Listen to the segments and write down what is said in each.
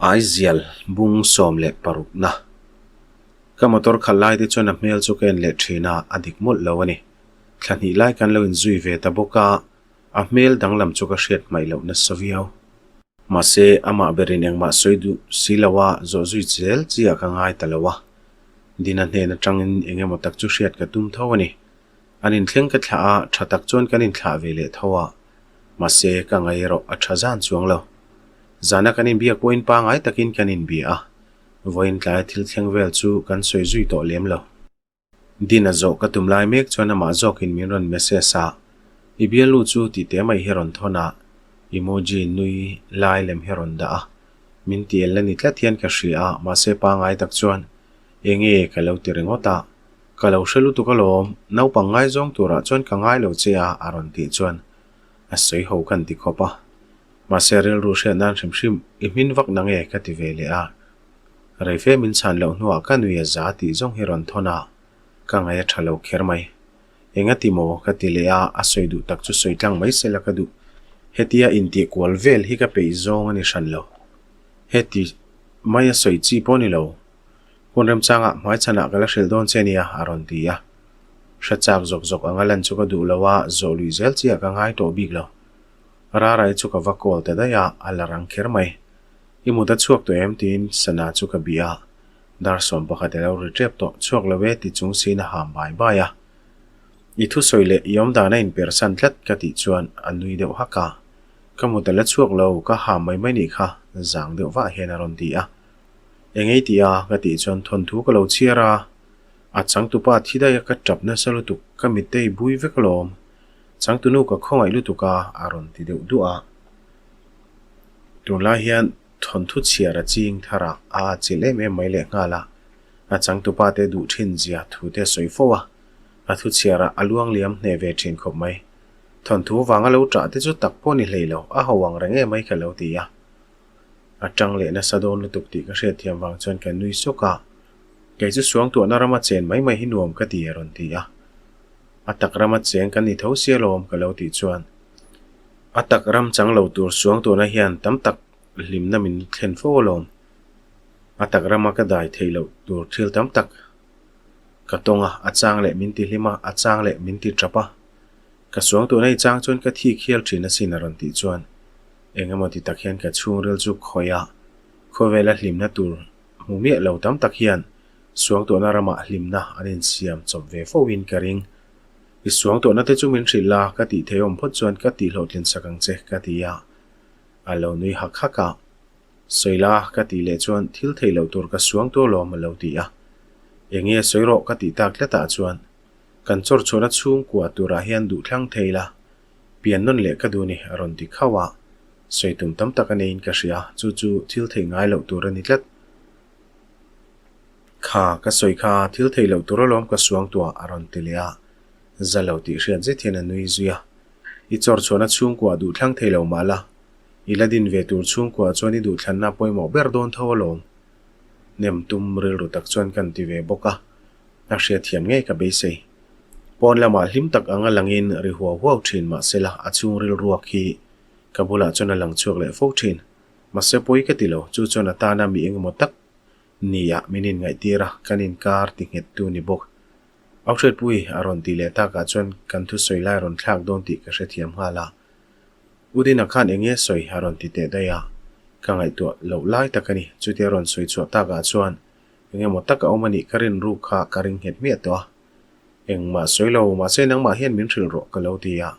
Aizial bung 16 na. Ka motor khalh lai te chuan a hmel chu ka en leh thin a, a dik mawlh lo a ni. Thla hnih lai kan lo inzui ve ta bawk a, a hmel danglam chu ka hriat hmaih loh nasa viau. Mahse, amah berin engmah sawi duh si lo a, zawh zui zel chiah ka ngai ta lo a. Dina hnen atangin eng emaw tak chu hriat ka tum tho a ni. An inthleng ka thlah a, tha tak chuan kan inthlah ve leh tho a. Mahse, ka ngaih erawh a tha zan chuang lo. Zana kan inbiak pawhin pangai takin kan inbia a, vawiin tlaia thil thleng vel chu kan sawi zui tawh lem lo. Din a zawh ka tum lai mek chuan amah zawkin min rawn message a, I bialnu chu tih te mai hi rawn thawn a, emoji nui lai lem hi rawn dah a, min ti el la ni tlat hian ka hria a, mahse pangai tak chuan enge ka lo ti ringawt a, ka lo hre lutuk alawm, naupang ngaizawng turah chuan ka ngai lo che a a rawn tih chuan a sawi ho kan ti khawp a. Mahse rilru hriat nan hrim hrim i hmin vak na nge ka ti ve leh a. Rei fe min chhan loh hnuah ka nui a za tih zawng hi rawn thawn a, ka ngaih a tha lo kher mai. Enga ti maw ka ti leh a, a sawi duh tak chu sawi tlang mai sela ka duh. Hetia intih kual vel hi ka peih zawng a ni hran lo. Heti mai a sawi chi pawh ni lo. Hun remchangah hmaichhanah ka la hrilh dawn che nia a rawn ti a. Hre chak zawk zawk anga lan chu ka duh lo a, zawh lui zel chiah ka ngai tawh bik lo. Rarai chu ka va call ta daih a, a la rang kher mai. I mut a chhuak tawh em? tiin Sana chu ka bih a. Dar 11 a lo ri tep tawh, chhuak lo e ti chung siin a ham bai bai a. I thusawi leh i awmdan a inpersan tlat ka tih chuan a nui deuh hak a. Ka mut a la chhuak lo, ka ham mai mai nih kha, zang deuh vah hian a rawn ti a. Eng ei tih a? ka tih chuan thawnthu ka lo chhiar a. A changtupa thi daih a ka tap nasa lutuk, ka mitte i bui vek alawm. Changtunu ka khawngaih lutuk a, a rawn ti deuh duah a. Tunlai hian thawnthu chhiar a ching thar a, a atchilh em em mai leh nghal a. A changtupa te duh thin zia thu te sawi fo a, a thu chhiar ah a luang liam hneh ve thin khawp mai. Thawnthu vanga lo ṭah te chu tak pawh ni hlei lo, a ho ang reng em mai ka lo ti a. A ṭang leh nasa dawn lutuk tih ka hriatthiam vang chuan ka nui sawk a. Kei chu suangtuahna rama chen mai mai hi nuam ka ti a rawn ti a. A tak rama cheng kan ni tho sia lawm ka lo tih chuan a tak ram chang lo tur suangtuahna hian tam tak hlimna min thlen fo alawm. A tak rama ka dai theih loh tur thil tam tak ka tawng a, a chang leh min ti hlim a, a chang leh min ti tap a. Ka suangtuahna i chang chuan ka thik hial thin asin a rawn tih chuan eng emaw ti tak hian ka chhungril chu khawih a, khawvela hlimna tur hmu miah lo tam tak hian Suangtuahna ramah hlimna an insiam chawp ve fo in ka ring. I suangtuahna te chu min hrilh la, ka tih theih awm phawt chuan ka tih hlawhtlin sak ang che, ka ti a. A lo nui hak hak a. Sawi la, ka tih leh chuan thil theih loh tur ka suangtuah lawm a lo ti a. Enge sawi rawh ka tih tak tlatah chuan kan chawr chhuahna chhungkua turah hian duh thlang thei la, pian nawn leh ka duh ni a rawn ti khauh a. Sawi tum tam tak a neiin ka hria, chu chu thil theih ngai loh tur a ni tlat. Kha, ka sawi kha, thil theih loh tur alawm ka suang tuah a rawn ti leh a, za lo tih hriat zet hian a nui zui a. I chawr chhuahna chhungkua duh thlang thei lo mah la, i la din ve tur chhungkua chuan i duhthlanna pawimawh ber dawn tho alawm. Nem tum rilru tak chuan kan ti ve bawk a, a hriatthiam ngei ka beisei. Pawn lamah hlim tak anga langin ri huau huau thin mah sela a chhungril ruak hi ka bulah chuan a lang chhuak leh fo thin. Mahse pawi ka ti lo, chu chuan a tana mi engemaw tak nia min inngaihtir a, kan inkar ti nghet tu ni bawk. Auhriatpui a rawn tih leh takah chuan kan thusawi lai rawn thlak dawn tih ka hrethiam nghal a. Udina khan eng nge sawi a rawn ti teh daih a, ka ngaihtuah loh lai tak a ni. Chutia rawn sawi chhuah takah chuan eng emaw tak a awm a nih ka rin ruk kha ka ring nghet hmiah tawh a. Engmah sawi lo, mahse nangmah hian min hrilh rawh ka lo ti a,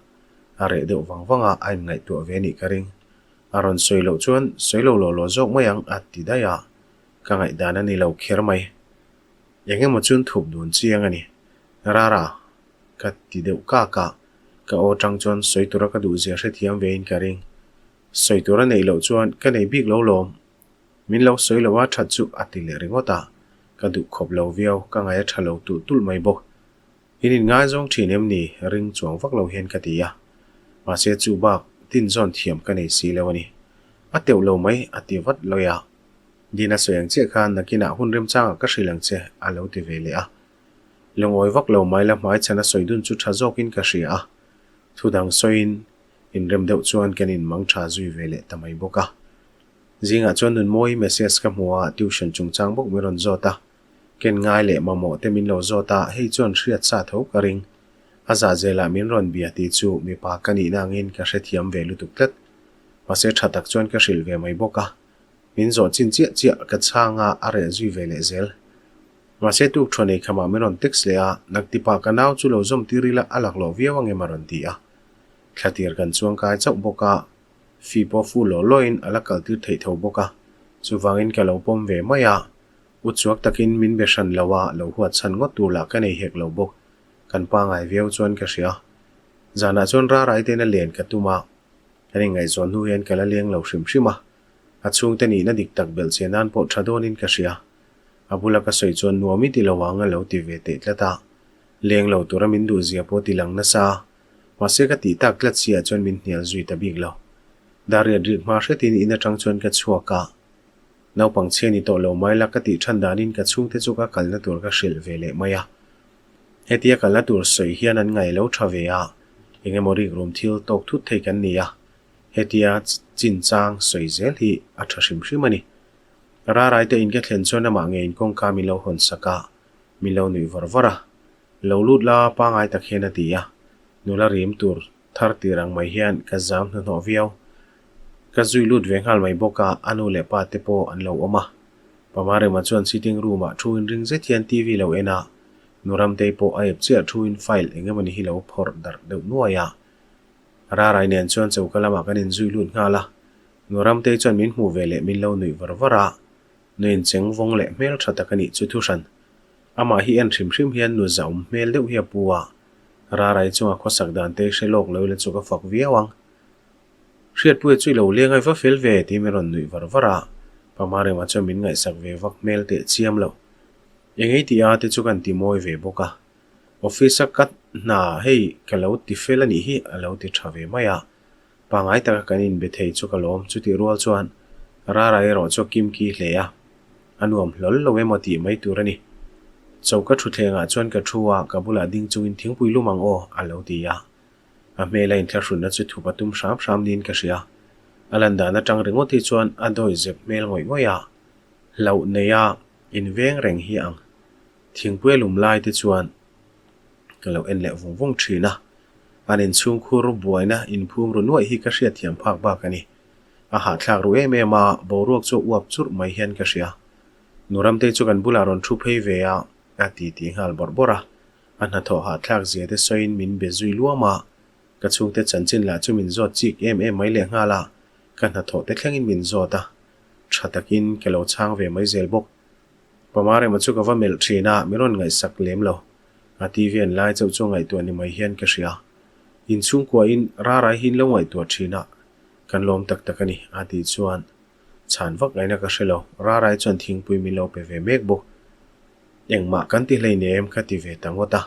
a reh deuh vang vang a, a inngaihtuah ve a nih ka ring. A rawn sawi loh chuan sawi lo law law zawk mai ang a ti daih a, ka ngaihdan a ni lo kher mai. Eng emaw chuan thup dun chiang a ni. Rara, ka ti deuh kak a, ka aw tang chuan sawi tura ka duhzia hrethiam vein ka ring. Sawi tura neih loh chuan ka nei bik lo lawm. Min lo sawi lo a that chu a ti leh ringawt a, ka duh khawp lo viau, ka ngaih a tha lo tulh tulh mai bawk. In inngaizawng thin em ni? Ring chuang vak lo hian ka ti a. Mahse chu bak tin zawn thiam ka nei si lo a ni. A teuh lo mai a ti vat lawi a. Dina sawi ang chiah khan nakinah hun remchangah ka hrilh ang che a lo ti ve leh a. Lungawi vak lo mai la hmaichhan a sawi dun chu tha zawkin ka hria a. Thu dang sawiin inrem deuh chuan kan inmang tha zui ve leh ta mai bawk a. Zingah chuan Nunmawi message ka hmu a, tuition chungchang bawk min rawn zawt a. Ken ngai leh mamawh te min lo zawt a, hei chuan hriat sa tho ka ring. A zah zelah min rawn bia tih chu mipa ka nihna angin ka hrethiam ve lutuk tlat. Mahse tha tak chuan ka hrilh ve mai bawk a. Min zawh chin chiah chiah ka chhang a, a reh zui ve leh zel. Mahse tuk thaw nei khamah min rawn text leh a, Naktipa ka nau chu lo zawm tir ila a laklawh viau angem a rawn ti a. Thlatir kan chuangkai chauh bawk a. Fee pawh fu law lawin a la kal tir theih tho bawk a, chuvangin ka lo pawm ve mai a. U chuak takin min be hran lo a, lo huat chhan ngawt tur lah ka nei hek lo bawk. Kan pangai viau chuan ka hria. Zanah chuan Rarai tena len ka tum a, kan inngaihzawn hnu hian ka la leng lo hrim hrim a. A chhungte nihna dik tak belh che nan pawh tha dawnin ka hria. A bula ka sawi chuan nuam i ti lo ang a lo ti ve teh tlat a. Leng lo tura min duh zia pawh ti lang nasa. Mahse ka tih tak tlat si ah chuan min hnial zui ta bik lo. Dariat rik hma hretin in atang chuan ka chhuak a. Naupang chhia ni tawh lo mai la ka tih than danin ka chhungte chu ka kalna tur ka hrilh ve leh mai a. Hetia kalna tur sawi hian an ngaih lo tha ve a, eng emaw rik rum thil tawk thut thei kan ni a. Hetia chinchang sawi zel hi a tha hrim hrim a ni. Rarai te in ka thlen chuan amah ngeiin kawngka min lo hawn sak a, min lo nuih vawr vawr a. Lo lut la pangai tak hian a ti a, nula rim tur thar tir ang mai hian ka zam hnuhnawh viau. Ka zui lut ve nghal mai bawk a, a nu leh pa te pawh an lo awm a. Pamarema chuan sitting room ah thu in ring zet hian TV lo en a, nu Ramtei pawh a ep chiah thu in file eng emawni hi lo phawrh darh deuh nuai a. Rarai nen chuan choka lamah kan inzui lut nghal a, nu Ramtei chuan min hmuh ve leh min lo nuih var var a, nu incheng vawng leh hmel tha tak a nih chu thuhran. Amah hi en hrim hrim hian nu zaum hmel deuh hi a pu a, Rarai chunga khawsak dan te hre lawk lo ila chu ka fak viau ang. Hriatpuia chu i lo leng a i va fel ve tih min rawn nuih var var a, Pamarema chuan min ngaihsak ve vak hmel teh chiam lo. Eng ei tih a te chu kan ti mawi ve bawk a. Office a ka hna hei ka lo ti fel a nih hi a lo ti tha ve mai a. Pangai taka kan inbe thei chu ka lawm, chutih rual chuan Rara erawh chu a kimki hle a, a nuam hlawl lo emaw tih mai tur a ni. Choka thutthlengah chuan ka thu a, ka bulah ding chungin thingpui lum ang aw, a lo ti a. A hmela inthlahrunna chu thup a tum hram hram niin ka hria. A lan dan atang ringawt hi chuan a dawi zep hmel ngawih ngawih a, hlauh neia inveng reng hi ang. Thingpui a lum lai te chuan Ka lo en leh vung vung thin a, an inchhungkhur buaina inphum ru nuaih hi ka hriatthiam phak bak a ni. A hahthlak ru em em a, boruak chu a uap churh mai hian ka hria. Nu Ramtei chu kan bulah rawn thu phei ve a, a ti ti nghal bawrh bawrh a. A hnathawh hahthlak zia te sawiin min be zui luam a, ka chhungte chanchin lah chu min zawt chik em em mai lehnghal a, ka hnathawh te thlengin min zawt a, tha takin ka lo chhang ve mai zel bawk. Pamarema chu ka va melh thin a, min rawn ngaihsak lem lo. A TV an lai chauh chu ngaihtuah ni mai hian ka hria. Inchhungkuain Rarai hi in lo ngaihtuah thin a, kan lawm tak tak a ni, a tih chuan chhan vak ngaihna ka hre lo. Rarai chuan thingpui min lo pe ve mek bawk. Engmah kan ti hleinem ka ti ve ta ngawt a.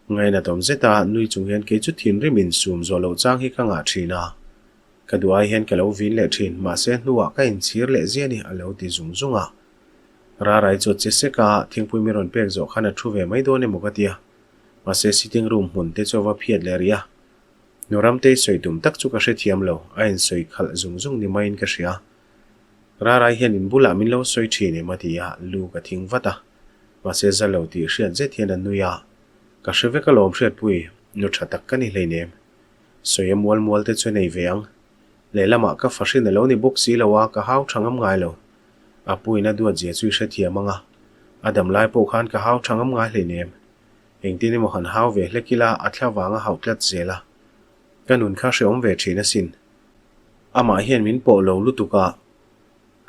Ngainatawm zeta nui chung hian kei chu thinrim insum zawh loh chang hi ka ngah thin a. Ka duh ai hian ka lo vin leh thin, mahse hnuah ka inchhir leh zia ni a lo ti zung zung a. Rarai chu a che sek a, thingpui mi rawn pek zawh khan a thu ve mai dawn emaw ka ti a. Mahse sitting room hmun te chu a va phiat leh rih a. Nu Ramtei sawi tum tak chu ka hrethiam lo, a insawi khalh zung zung ni maiin ka hria. Rarai hian in bulah min lo sawi thin em a ti a, lu ka thing vat a. Mahse za lo tih hriat zet hian a nui a, Ka hre vek alawm Hriatpui, nu tha tak ka ni hleinem. Sawi a mual mual te chu nei ve ang. Lehlamah ka fahrin a lo ni bawk si lo a, ka hau tha ngam ngai lo. A puin a duat zia chu i hrethiam ang a. A dam lai pawh khan ka hau tha ngam ngai hleinem. Engtin emaw han hau ve hlek ila a thla vang a hauh tlat zel a. Ka nun kha hreawm ve thin asin. Amah hian min pawh lo lutuk a,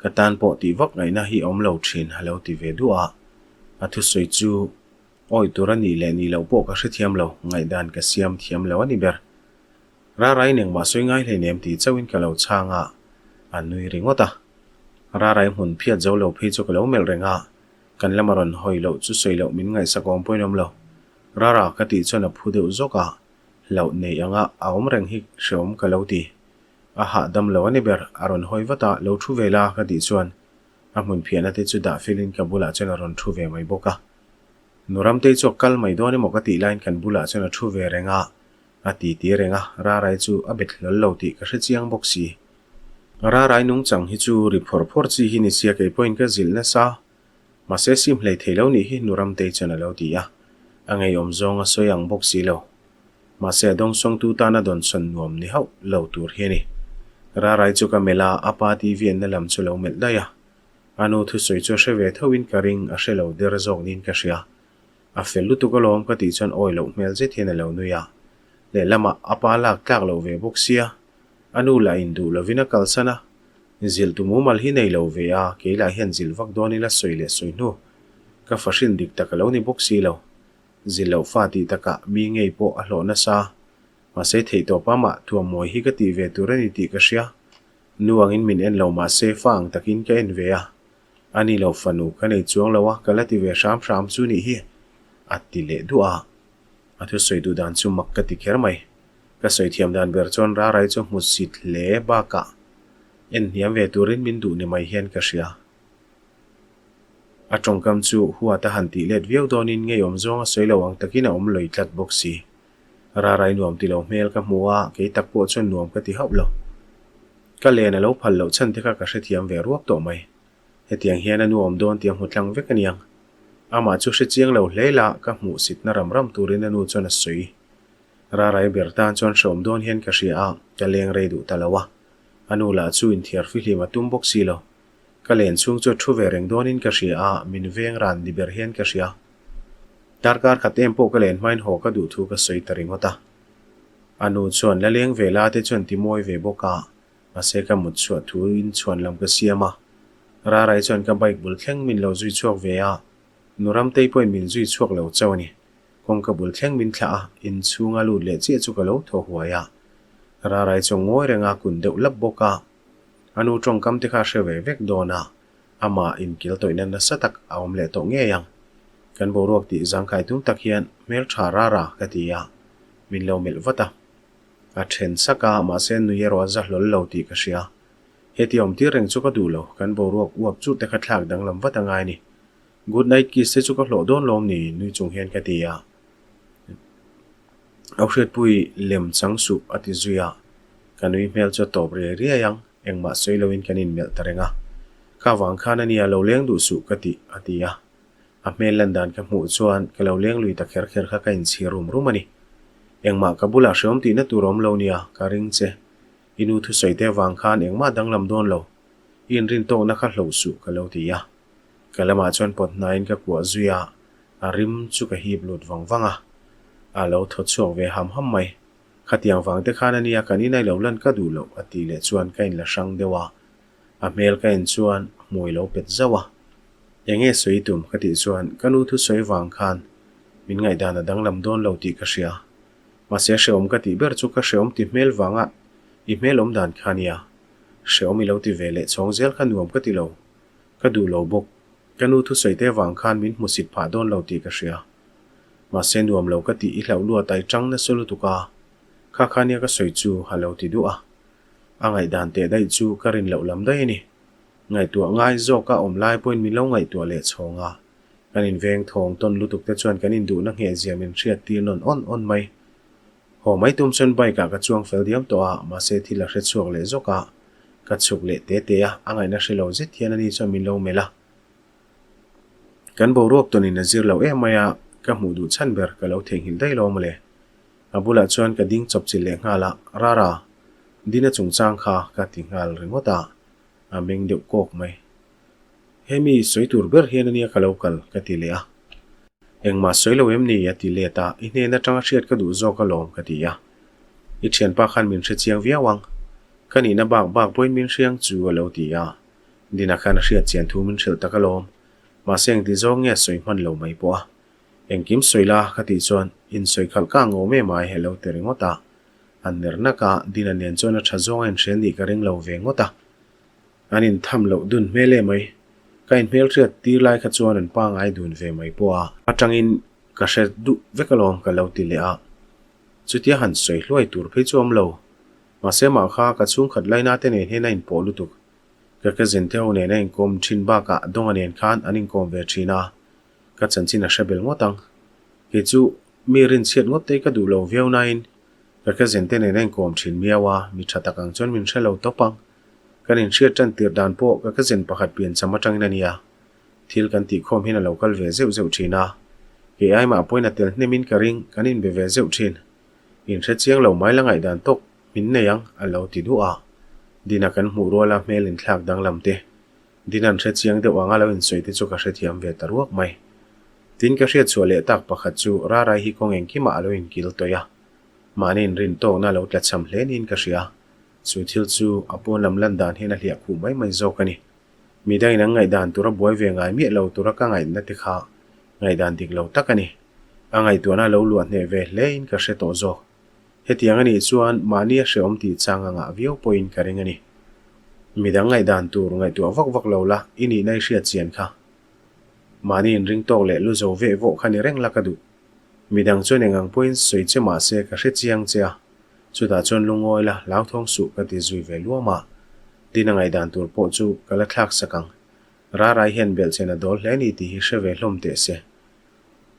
ka tan pawh tih vak ngaihna hi a awm lo thin a lo ti ve duah a. A thusawi chu Awi tur a nih leh nih loh pawh ka hrethiam lo, ngaihdan ka siam thiam lo a ni ber. Rarai nengmah sawi ngai hleinem tih chauhin ka lo chhang a, a nui ringawt a. Rarai hmun phiat zo lo phei chu ka lo melh reng a, kan lama rawn hawi loh chu sawi loh min ngaihsak awm pawhin awm lo. Rara ka tih chuan a phu deuh zawk a, hlauh nei anga a awm reng hi hreawm ka lo ti. A hahdam lo a ni ber, a rawn hawi vat a, lo thu ve la ka tih chuan a hmun phiahna te chu dah felin ka bulah chuan a rawn thu ve mai bawk a. Nu Ramtei chu a kal mai dawn emaw ka tih laiin kan bulah chuan a thu ve reng a, a ti ti reng a, Rarai chu a bet hlawl lo tih ka hre chiang bawk si. Rarai nungchang hi chu ri phawr phawr chi hi ni sia kei pawhin ka zilh nasa. Mahse sim hlei thei lo nih hi nu Ramtei chuan a lo ti a, a ngeiawm zawng a sawi ang bawk si lo. Mahse a dawngsawngtu tana dawnsawn nuam ni hauh lo tur hi a ni. Rarai chu ka melh a, a pa TV enna lam chu lo melh daih a. A nu thusawi chu a hre ve thoin ka ring, a hre lo der zawk niin ka hria. A fel lutuk alawm ka tih chuan awi loh hmel zet hian a lo nui a. Lehlamah a pa lak tlak loh ve bawk sia, a nu lah induh lovin a kalsan a. Zilh tu mumal hi nei lo ve a, kei lah hian zilh vak dawn ila sawi leh sawi hnu. Ka fahrin dik tak a lo ni bawk si lo. Zilh loh fa tih takah mi ngei pawh a hlawh nasa. Mahse theihtawp amah thuammawi hi ka tih ve tur a ni tih ka hria. Nu angin min en lo mahse fa ang takin ka en ve a. A ni lo fanu ka nei chuang lo a, ka la ti ve hram hram chu nih hi, a ti leh duah a. A thusawi duh dan chu mak ka ti kher mai. Ka sawi thiam dan ber chuan Rarai chu hmu sit hle bakah en hniam ve turin min duh ni mai hian ka hria. A tawngkam chu huat a han tih let viau dawnin ngeiawm zawng a sawi lo ang takin a awm lawih tlat bawk si. Rarai nuam ti lo hmel ka hmu a, kei tak pawh chuan nuam ka ti hauh lo. Ka len a lo phal loh chhan te kha ka hrethiam ve ruak tawh mai. Hetiang hian a nuam dawn tih a hmu tlang vek aniang. Amah chu hre chiang lo hle la, ka hmuh sitna ram ram turin a nu chuan a sawi. Rarai ber tan chuan hreawm dawn hian ka hria a, ka leng rei duh ta lo a. A nu lah chu inthiar fihlim a tum bawk si lo. Ka len chhung chu a thu ve reng dawnin ka hria a, min veng ran ni ber hian ka hria. Darkar khat em pawh ka len hmain haw ka duh thu ka sawi ta ringawt a. A nu chuan la leng ve la te chuan ti mawi ve bawk a, mahse ka mut chhuah thu in chhuan lam ka siam a. Rarai chuan ka bike bul thleng min lo zui chhuak ve a, nu Ramtei pawhin min zui chhuak lo chauh a ni. Kawngka bul thleng min thlah a, in chhunga lut leh chiah chu ka lo thaw huai a. Rarai chuan ngawi reng a kun deuh lap bawk a. A nu tawngkam te kha a hre ve vek dawn a, amah inkil tawihna nasa tak a awm leh tawh ngei ang. Kan boruak tih zangkai tum tak hian hmeltha rara ka ti a, min lo melh vat a. A then sak a, mahse nui erawh a za hlawl lo tih ka hria. Heti awm tir reng chu ka duh lo, kan boruak uap chu te kha thlak danglam vat a ngai ni. Good night kiss te chu ka hlawh dawn lawm ni? nui chung hian ka ti a. Au hriatpui lem chang suh a ti zui a. Ka nui hmel chu a tawp riai riai ang, engmah sawi loin kan inmelh ta reng a. Ka vang khan a nia lo leng duh suh ka ti a ti a. A hmel lan dan ka hmuh chuan ka lo leng lui ta kher kher kha ka inchhir rum rum a ni. Engmah ka bulah hreawm tihna tur awm lo nia, ka ring che. I nu thusawi te vang khan engmah danglam dawn lo. I inrintawkna kha hloh suh ka lo ti a. Ka lamah chuan pawt hnaiin ka kuah zui a, a rim chu ka hip lut vang vang a. A lo thaw chhuak ve ham ham mai. Khatiang vang te khan a nia kan inai lo lan ka duh loh a tih leh chuan ka inla hrang deuh a. A hmel ka en chuan hmui lo pet zauh a. Enge sawi tum ka tih chuan ka nu thusawi vang khan min ngaihdan a danglam dawn lo tih ka hria. Mahse hreawm ka tih ber chu ka hreawm ti hmel vanga i hmel awm dan kha nia. Hreawm i lo ti ve leh chhawng zel kha nuam ka ti lo. Ka duh lo bawk. Ka nu thusawi te vang khan min hmusit phah dawn lo tih ka hria. Mahse nuam lo ka tih i hlauh luat a i tang nasa lutuk a. Kha kha nia ka sawi chu a lo ti duh a. A ngaihdan teh daih chu ka rin loh lam daih a ni. Ngaihtuah ngai zawk a awm lai pawhin min lo ngaihtuah leh chhawng a. Kan inveng thawng tawn lutuk te chuan kan induhna ngheh zia min hriat tir nawn awn awn mai. Haw mai tum chuan bike ah ka chuang fel diam tawh a, mahse thil a hre chhuak leh zawk a. Ka chhuk leh te te a, a ngaihna hre lo zet hian ani chuan min lo melh a. Kan boruak tawnin a zir lo em mai a, ka hmuh duh chhan ber ka lo theihnghilh daih lo mawle. A bulah chuan ka ding chawp chilh leh nghal a, Rara, Dina chungchang kha ka ti nghal ringawt a, a meng deuh kawk mai. Hemi sawi tur ber hian ania ka lo kal, ka ti leh a. Engmah sawi lo em ni? a ti let a, I hnen atanga hriat ka duh zawk alawm, ka ti a. I thianpa khan min hre chiang viau ang. Ka nihna bak bak pawhin min hriang chu a lo ti a. Dina khan a hriat chian thu min hrilh tak alawm. Mahse engti zawng nge sawi hman lo mai pawh a. Engkim sawi la, ka tih chuan insawi khalh ka ang awm em ai, a lo ti ringawt a. An ner nak a, Dina nen chuan a tha zawng a inhrial nih ka ring lo ve ngawt a. An intham loh dun hmel em mai. Ka inhmelhriat tir lai kha chuan an pangai dun ve mai pawh a. Atangin ka hre duh vek alawm ka lo ti leh a. Chutia han sawi hluai tur phei chu awm lo. Mahse mah kha ka chhungkhat laina te nen hian a inpawh lutuk. Ka cousin te ho nen a inkawm thin bakah Dawnga nen khan an inkawm ve thin a. Ka chanchin a hre bel ngawt ang. Kei chu mi rinchhiat ngawt te ka duh lo viau nain ka cousin te nen a inkawm thin miau a, mi tha tak ang chuan min hre lo tawp ang. Kan inhriat tan tir dan pawh ka cousin pakhat piancham atangin a nia. Thil kan tihkhawm hian a lo kal ve zeuh zeuh thin a. Kei aimah pawhin a tel hnemin ka ring, kan inbe ve zeuh thin. Inhre chiang lo mai la ngaihdan tawk min nei ang, a lo ti duah a. Dina kan hmuh ruala hmel inthlak danglam te, Dina'n hre chiang deuh anga lo insawi te chu ka hrethiam ve ta ruak mai. Tin ka hriat chhuah leh tak pakhat chu Rarai hi kawng engkimah a lo inkil tawih a. Mahni inrin tawkna a lo tlachham hle niin ka hria. Chu thil chu a pawn lam lan dan hian a hliah khuh mai mai zawk a ni. Mi dangin an ngaihdan tura buai ve ngai miah lo tura ka ngaihna te kha ngaihdan dik lo tak a ni. A ngaihtuahna a lo luah hneh ve hlein ka hre tawh zawk. Hetiang a nih chuan mahni a hrehawm tih chang a ngah viau pawhin ka ring a ni. Midang ngaihdan tur ngaihtuah vak vak lo la, i nihna i hriat chian kha. Mahni inring tawk leh lu zo veh vawh kha ni reng la ka duh. Midang chuan eng ang pawhin sawi che mah se ka hre chiang che a, chutah chuan lungawi la hlauthawng suh ka ti zui ve luam a. Dina ngaihdan tur pawh chu ka la thlak sak ang. Rarai hian belhchen a dawl hle ni tih hi hre ve hlawm teh se.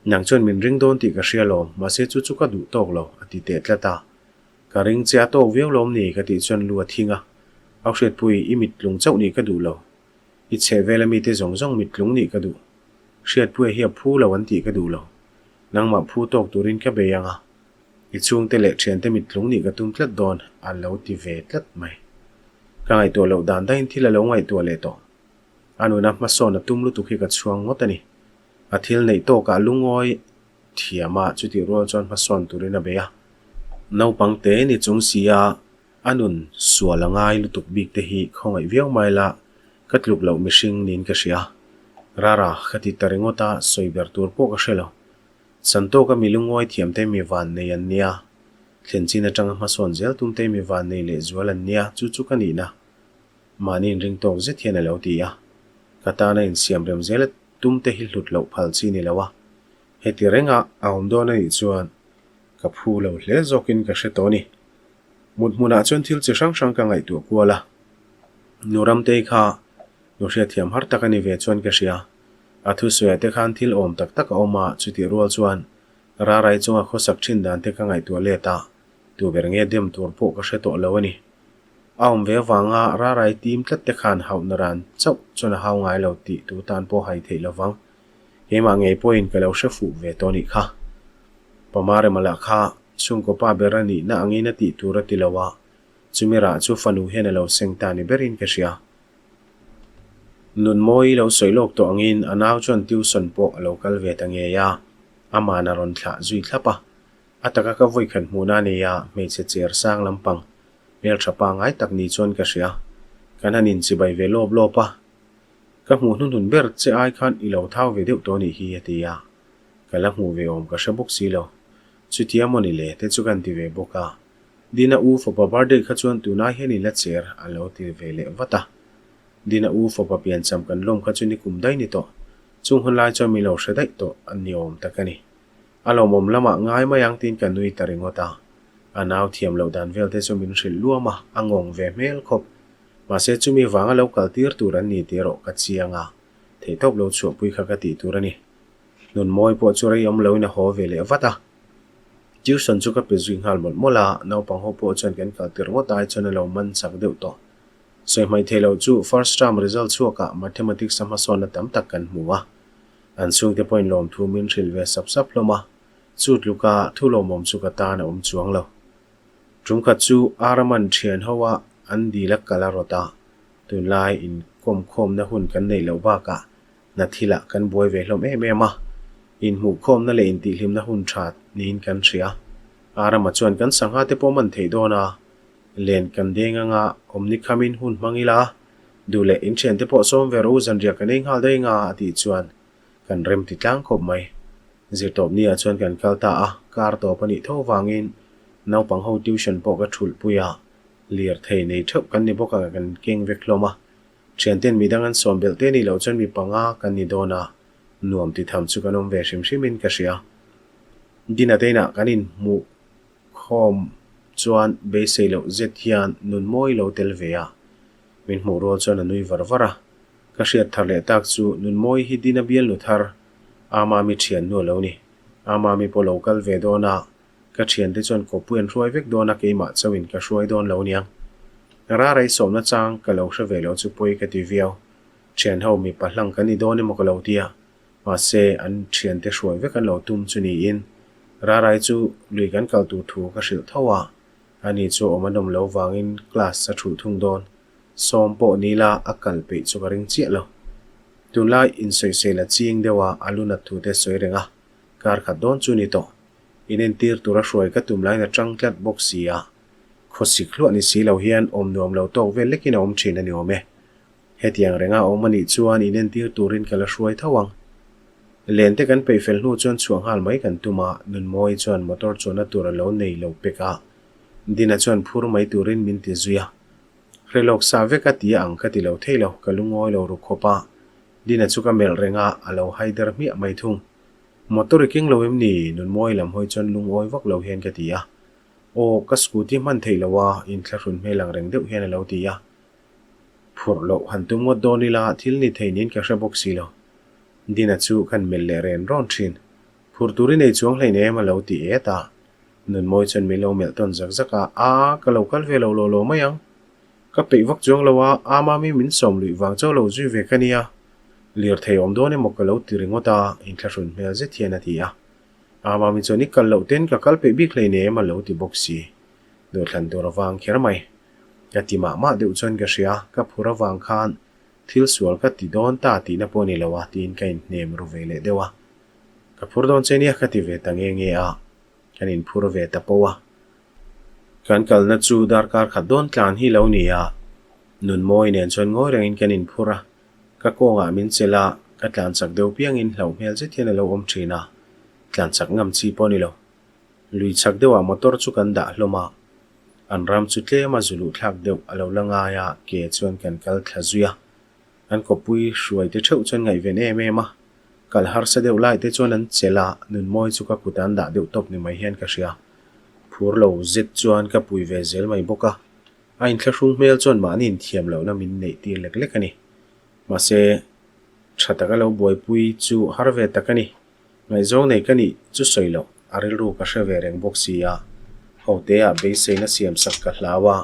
Nang chuan min ring dawn tih ka hria lawm, mahse chu chu ka duh tawk lo, a ti teh tlat a. Ka ring che a tawk viau lawm ni ka tih chuan lu a thing a. Au Hriatpui, i mittlung chauh nih ka duh lo. I chheh vela mite zawng zawng mittlung nih ka duh. Hriatpuia hi a phu lo an tih ka duh lo. Nangmah phu tawk turin ka bei ang a. I chhungte leh thiante mittlung nih ka tum tlat dawn, a lo ti ve tlat mai. Ka ngaihtuah loh dan daihin thil a lo ngaihtuah leh tawh. A nuna hmasawn a tum lutuk hi ka chhuang ngawt a ni. A thil neih tawkah lungawi thiam a, chutih rual chuan hmasawn turin a bei a. Naupang te ni chung sia a nun sual a ngai lutuk bik te hi khawngaih viau mai la, ka tluk loh mihring niin ka hria. Rara, ka ti ta ringawt a, sawi ber tur pawh ka hre lo. Santawka mi lungawi thiam te mi van nei an nia. Thlen chin atanga hmasawn zel tum te mi van nei leh zual an nia, chu chu ka nihna. Mahni inring tawk zet hian a lo ti a. Ka tana insiam rem zel a tum te hi hlut loh phal chi ni lo a. Heti renga a awm dawn a nih chuan ka phu lo hle zawkin ka hre tawh a ni. Mut hmunah chuan thil chi hrang hrang ka ngaihtuah kual a. Nu Ramtei kha nu hriatthiam har tak a ni ve chuan ka hria. A thusawiah te khan thil awm tak tak a awm a, chutih rual chuan Rarai chunga khawsak thin dan te ka ngaihtuah let a, tu ber nge dem tur pawh ka hre tawh lo a ni. A awm ve avanga Rarai tim tlat te khan hauhna ran chauh chuan a hau ngai lo tih tu tan pawh hai theih lo vang. Keimah ngei pawhin ka lo hre fuh ve tawh nih kha. Pamarema lah kha chhungkaw pa ber a nihna angin a tih tur a ti lo a, chumi rah chu fanu hian a lo seng ta ni berin ka hria. Nunmawi lo sawi lawk tawh angin a nau chuan tuition pawh a lo kal ve ta ngei a, ama'n a rawn thlah zui thlap a. A taka ka vawikhat hmuhna a nei a, hmeichhe cher sang lampang hmeltha pangngai tak ni chuan ka hria. Kan han inchibai ve lawp lawp a, Ka hmuh hnuhnun ber che ai khan i lo thau ve deuh tawh nih hi a ti a, ka la hmuh ve awm ka hre bawk si lo. Chutia maw ni le te chu kan ti ve bawk a, Dina u fapa birthday kha chuan tunai hian i la cher a lo ti ve leh vat a. Dina u fapa piancham kan lawm kha chu ni kum daih ni tawh, chung hun lai chuan min lo hre daih tawh a ni awm tak a ni. A lawmawm lamah ngai mai ang tiin ka nui ta ringawt a. A nau thiam loh dan vel te chu min hrilh luam a, a ngawng ve hmel khawp. Mahse chumi vanga lo kal tir tur an ni tih erawh ka chiang a, theihtawp lo chhuahpui kha ka tih tur a ni. Nunmawi pawh chu rei awm loin a haw ve leh vat a. Tuition chu ka pe zui nghal mawlh mawlh a, naupang ho pawh chuan kan kal tir ngawt ai chuan a lo man chak deuh tawh. Sawi hmaih theih loh chu first term result chhuakah mathematics a hmasawnna tam tak kan hmu a. An chhungte pawhin lawmthu min hrilh ve sap sap hlawm a, chu tluka thu lawmawm chu ka tan a awm chuang lo. Ṭumkhat chu Araman ṭhian ho a an dil a kal a rawt a, tunlai inkawmkhawmna hun kan neih loh bakah hna thilah kan buai ve hlawm em em a, inhmuhkhawmna leh intihhlimna hun ṭha niin kan hria. Arama chuan kan sangha te pawh man theih dawn a, len kan deng anga awmni khamin hun hmang ila, duh leh inthiante pawh sawm ve rawh u zanriah kan ei nghal daih anga a tih chuan kan rem ti tlang khawp mai. Zirtawp ni ah chuan kan kal ta a, kar tawp a nih tho vangin naupang ho tuition pawh ka thulh pui a, lirthei nei theuh kan ni bawk a kan keng vek hlawm a. Thianten midang an sawm belh te nih loh chuan mi panga kan ni dawn a, nuam ti tham chu kan awm ve hrim hrim in ka hria. Dinner te inah kan inhmuh khawm chuan beisei loh zet hian nun mawi lo tel ve a, min hmuh rual chuan a nui var var a. Ka hriat thar leh tak chu Nunmawi hi Dina bialnu thar Amami thiannu a lo ni. Amami pawh lo kal ve dawn a, ka thiante chuan kawppui an hruai vek dawn a, keimah chauhin ka hruai dawn lo niang. Rarei sawmna chang ka lo hre ve lo chu pawi ka ti viau. Thian ho mipa hlang kan ni dawn emaw ka lo ti a, mahse an thiante hruai vek an lo tum chu niin Rarai chu lui kan kal tur thu ka hrilh tho a, ani chu awm a nawm lo vangin class a thulh thung dawn. Sawm pawh ni la a kal peih chu ka ring chiah lo. Tunlai insawisel a ching deuh a, a lu nat thu te sawi reng a, kar khat dawn chu ni tawh. Inentir tura hruai ka tum laiin a tang tlat bawk si a, khawsik hluah ni si lo hian awm nuam lo tawk vel lekin a awm thin a ni awm e. Hetiang renga awm a nih chuan inentir turin ka la hruai tho ang. Len te kan peih fel hnu chuan chhuah nghal mai kan tum a, Nunmawi chuan motor chuanna tur a lo nei lo pek a, Dina chuan phur mai turin min ti zui a. Hre lawk sa vek a ti a ang ka ti lo thei lo, ka lungawi lo ru khawp a, Dina chu ka melh reng a, a lo haider hmiah mai thung. Motor i keng lo em ni? Nunmawi lam hawi chuan lungawi vak lo hian ka ti a. Aw, ka scooty hman theih lo a, inthlahrun hmel ang reng deuh hian a lo ti a. Phurh loh han tum ngawt dawn ila thil ni thei niin ka hre bawk si lo. Dina chu kan melh leh ren rawn thin. Phurh tur i nei chuang hlein em a lo ti et a. Nunmawi chuan min lo melh tawn zak zak a, Aa, ka lo kal ve lo law law mai ang. Ka peih vak chuang lo a, aa mami min sawm luih vang chauh lo zui ve ka nia. Lirthei awm dawn emaw ka lo ti ringawt a, inthlahrun hmel zet hian a ti a. Aa mami chuan i kal loh ten ka kal peih bik hleinem a lo ti bawk si. Duhthlan tur avang kher mai. Ka ti mah mah deuh chuan ka hria, ka phur avang khan thil sual ka ti dawn ta tihna pawh a ni lo a tiin ka inhnem ru ve leh deuh a. Ka phur dawn che nia ka ti ve ta nge nge a, kan inphur ve ta poh a. Kan kalna chu darkar khat dawn tlan hi lo ni a, Nunmawi nen chuan ngawi rengin kan inphur a, ka kawngah min chelh a, ka tlan chak deuh piangin hlauh hmel zet hian a lo awm thin a, tlan chak ngam chi pawh a ni lo. Lui chak deuhah motor chu kan dah hlawm a, an ram chu tlema zu luh thlak deuh a lo la ngai a, ke chuan kan kal thla zui a. An kawppui hruai te theuh chuan ngaihven em em a, kal harsa deuh lai te chuan an chelh a, nunmawi chu ka kut an dah deuh tawp ni mai hian ka hria. Phur lo zet chuan ka pui ve zel mai bawk a, a inthlahrung hmel chuan mahni inthiam lohna min neih tir lek lek a ni. Mahse, tha taka lo buaipui chu har ve tak a ni. Ngaihzawng nei ka nih chu sawi loh, a rilru ka hre ve reng bawk si a, hote-ah beiseina siam sak ka hlau a,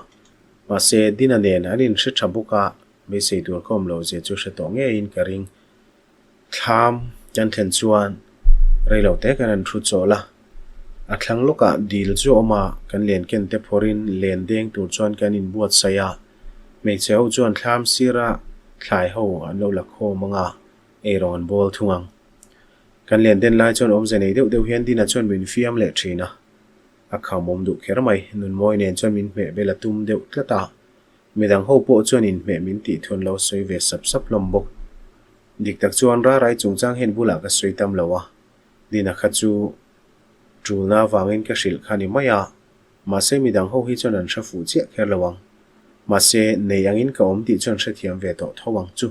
mahse Dina nen an inhre tha bawk a, beisei tur ka awm loh zia chu hre tawh ngeiin ka ring. Thlam kan thlen chuan rei lo te kan han thu chawl a, a thlang lawkah dil chu a awm a, kan len ken te phawrhin len deng tur chuan kan inbuatsaih a, hmeichhe ho chuan thlam sira thlai ho an lo la khawm ang a, Eirawng an bawl thung ang. Kan len den lai chuan awmze nei deuh deuh hian Dina chuan min fiam leh thin a. A khamawm duh kher mai. Nunmawi nen chuan min hmeh bel a tum deuh tlat a. Midang ho pawh chuan inhmeh min tih thu an lo sawi ve sap sap hlawm bawk. Dik tak chuan Rarai chungchang hian bulah ka sawi tam lo a. Dina kha chu tulna avangin ka hrilh kha ni mai a. Mahse midang ho hi chuan an hre fuh chiah kher lo ang. Mahse nei angin ka awm tih chuan hrethiam ve tawh tho ang chu.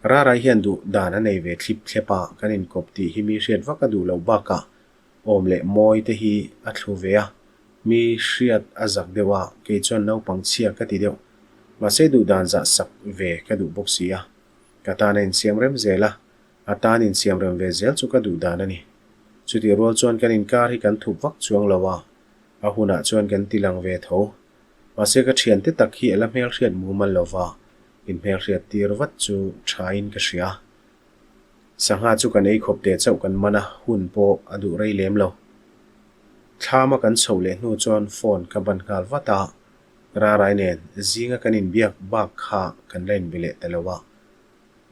Rarai hian duh dan a nei ve thlip thlep a, kan inkawp tih hi mi hriat vak a duh loh bakah awm leh mawi te hi a thlu ve a, mi hriat a zak deuh a, kei chuan naupang chhia ka ti deuh. Mahse duh dan zah sak ve ka duh bawk si a, ka tan a insiam rem zel a, a tan insiam rem ve zel chu ka duh dan a ni. Chutih rual chuan kan inkar hi kan thup vak chuang lo a, a hunah chuan kan ti lang ve tho. Mahse ka thiante tak hi a la hmelhriat mumal lo va, Inhmelhriat tir vat chu thain ka hria. Sangha chu kan ei khawp teh chauh kan man a, hun pawh a duh rei lem lo. Thlama kan chhoh leh hnu chuan phone ka ban nghal vat a, Rarai nen zinga kan inbiak bak kha kan la inbe leh ta lo a.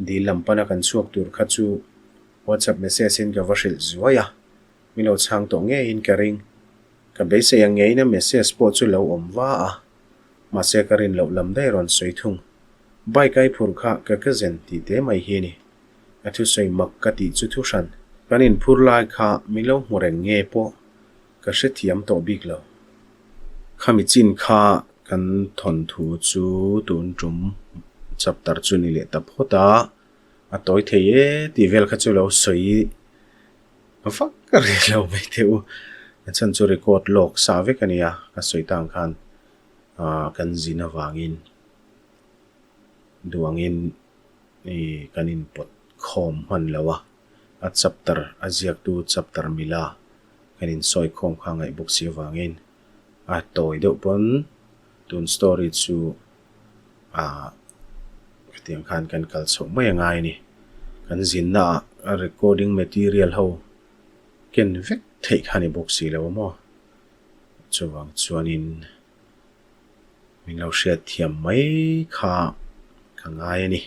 Dil lam pana kan chhuak tur kha chu WhatsApp message in ka va hrilh zuai a, min lo chhang tawh ngeiin ka ring. Ka beisei ang ngeiin a message pawh chu lo awm va a. Mahse ka rin loh lam daih rawn sawi thung. Bike ai phur kha ka cousin tih te mai hi a ni. A thusawi mak ka tih chu thuhran. Kan inphur lai kha min lo hmu reng nge pawh ka hrethiam tawh bik lo. Khami chin kha kan thawnthu chu tun tum chapter chu ni leh ta phawt a, a tawi thei e tih vel kha chu lo sawi vak ka ri lo mai teh u. A chhan chu record lawk sa vek a nia ka sawi tang khan ah kan zin avangin duh angin ih kan inpawt khawm hman lo a, a chapter a ziaktu chapter mila kan insawi khawm kha ngaih bawk si avangin a tawi deuh pawn tun story chu. Ah khatiang khan kan kal chhoh mai a ngai a ni. Kan zinna ah recording material ho ken vek theih kha a ni bawk si lo a maw? Chuvang chuanin min lo hriat thiam mai kha ka ngai a ni.